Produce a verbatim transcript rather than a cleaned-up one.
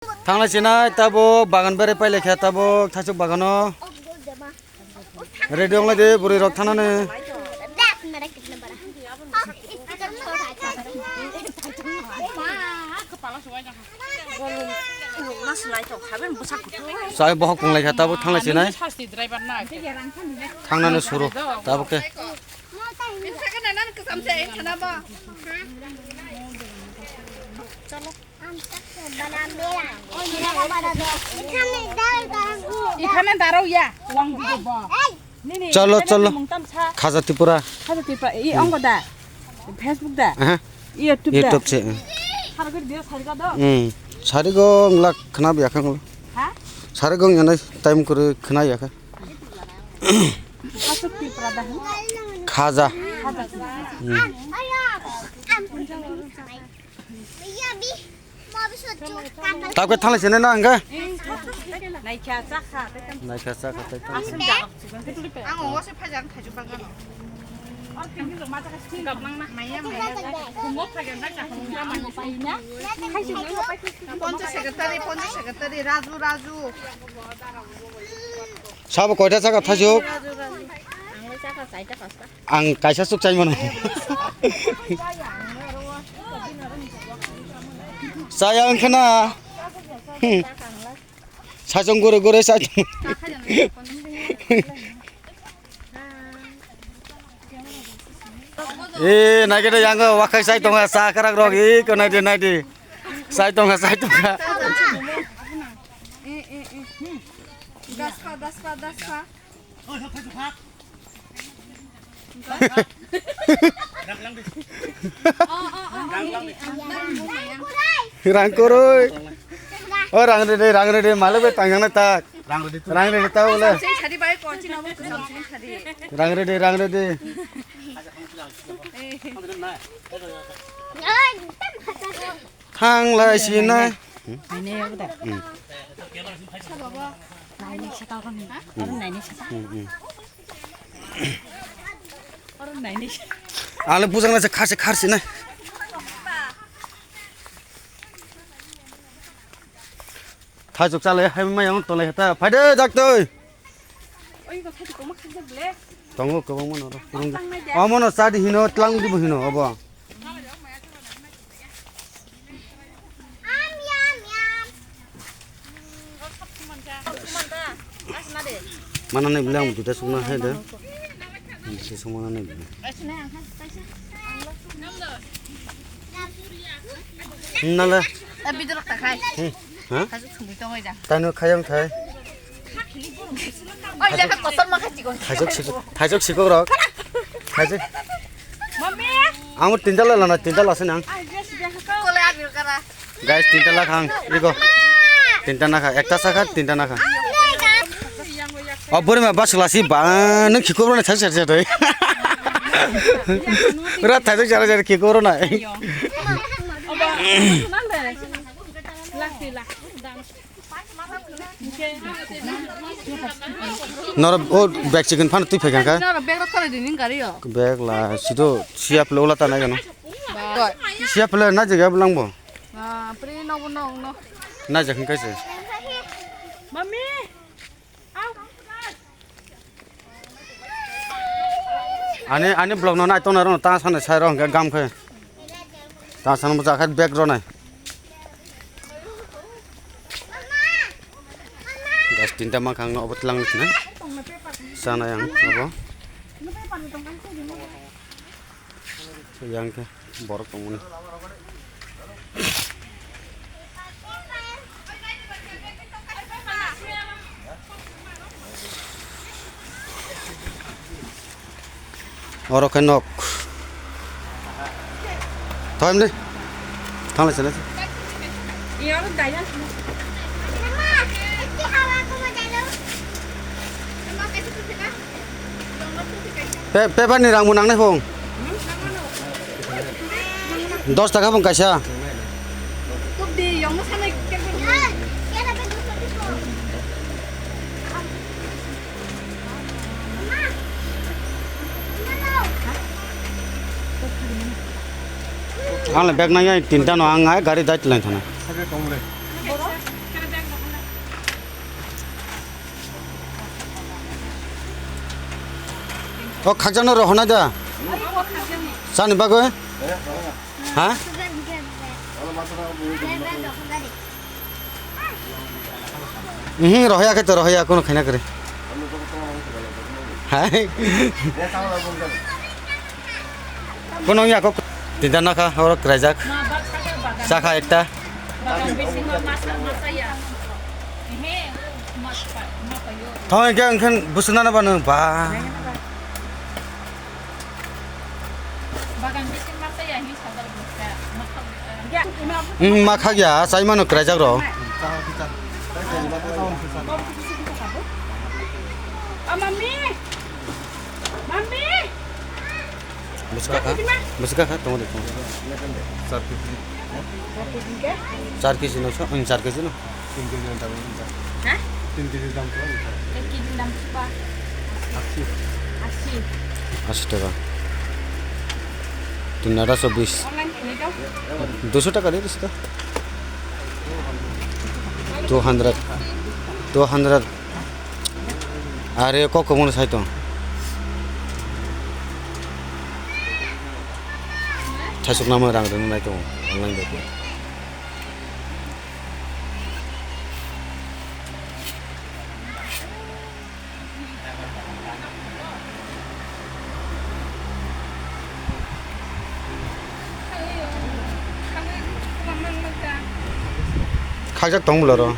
Thanglai sinai tabuk bagan bere pailai kha tabuk thaichuk bagano. Ready wnglai di bwrwi rok thanani. Sai bohok punglai kha tabuk thanglai sinai. Thangnani suru tabuk khe. এখানে দাঁড়াও ইয়া। Nini, Cholo, cholo. Mungtam sa. Khaja Tripura. Khaja Tripura. I ongo da. Facebook da. Aha. YouTube da. YouTube se. Sargo dia sargo do. Hmm. Sarigo nglak khna biya khang. Ha? Sarigo yana time kore khna ya kha. Khaja Tripura da. Khaja. Khaja Tripura. Hmm. Tabukhe thanglai sene na hwnkhe? Naikha chakha, tei tamo. Naikha chakha, tei tamo. Ang omo se phaijak, thaichuk bagano. Poncha secretary, poncha secretary, Raju, Raju. Sabo koita chakha thaichuk? Raju, Raju. Ang kaisa chuk chai mano. Chaya wngkha na. Hmm. Saichung gure gure sai. Eh, naikhe de yango wakhai sai tonga sa karak rok. Eh, ko naidi, naidi. Sai tonga, sai tonga. Das pa, das pa, das pa. Rang koroi. O rang rede, rang rede, maluk bai tangjak nai tak. Rang rede ta ule. Rang rede, rang rede. Thanglai sinai. Nainai yago da. Hmm. Nainai se kau kami. Oro nainai se. Hmm, hmm. Oro nainai se. Ale bujang na se khar se khar sinai. Thaichuk chalai hai mai ang tolai hata. Phaide jaktoi. Oi, ko thaichuk koma khajak le. Tongo kwbangma no. Ang tangnai de. Omo no chadi hino, tlang dibo hino obo. Mana nai bilang duda sungna hai de. Bisi sungna nai bilang. Nala. Eh, bidrok ta khai. Hmm. Ha? Kajuk sungwi tongoi da. Tano khayang thai. Oi, lekha kosor ma khachi ko. Thaijok sikok, thaijok sikok rok. Thaijok. Mami. Ang tinta la lana, tinta la senang. Kole abil kara. Guys, tinta la khang, iko. Tinta na kha, ekta sakha, tinta na kha. O buri ma bas lasi ba, nung khikoro na thai thai thai. Ra thai thai thai khikoro na. Noro o bag chicken phano twi phai kha. Noro bag rok kore dini gari o. Bag la sido siya phle ola ta nai gano. Siya phle na jaga blang bo. Ah, pri no no no. Na jaga kai se. Mami. Ani, ani vlog no nai tong nai rok no ta sana sai rok hwnkhe gam khe. Ta sana bwsa khe bag rok nai. Guys, tinta mankha ang no obo tlang nai. Sana yang obo. Yang khe borok tongmani. Oro khe nok. Thoim de. Thanglai sene. Pe, paper ni rang bo nangnai phung. Dos taka phung kaisa. Ang le bag nang tinta no ang ai gari dai tlang thana. O khakjakno rohornai da. Chani bagwi? Ha? Mhm, rohoya khe to rohoya, kono khaina kwrwi. Hai. Kono ya kok tinta nakha, oro kwraijak. Chakha ekta. Thong ke engkhan busuna na banu ba. Bagan bising masa ya, hi sadar bukha. Makhak, eh, Hmm, makhak ya, chai mano kwraijak rok. Oh, mami. Mami. Bwswk kha? Bwswk kha? Tongo de, tongo. Char kg. Char kg no, hmm, char kg no. তিন কেজি দাম, হ্যাঁ? তিন কেজি দাম কত? এক কেজির দাম কত? আশি। আশি। আশি টাকা। তিন আটা চব্বিশ। অনলাইন করে দাও। দুশো টাকা দিয়ে দিছি তো। Two hundred. Two hundred. Are kok kwbangno sai tong. Thaisok namo rang rwna nai tongo online bai khe. Khakjak tong bwlaro.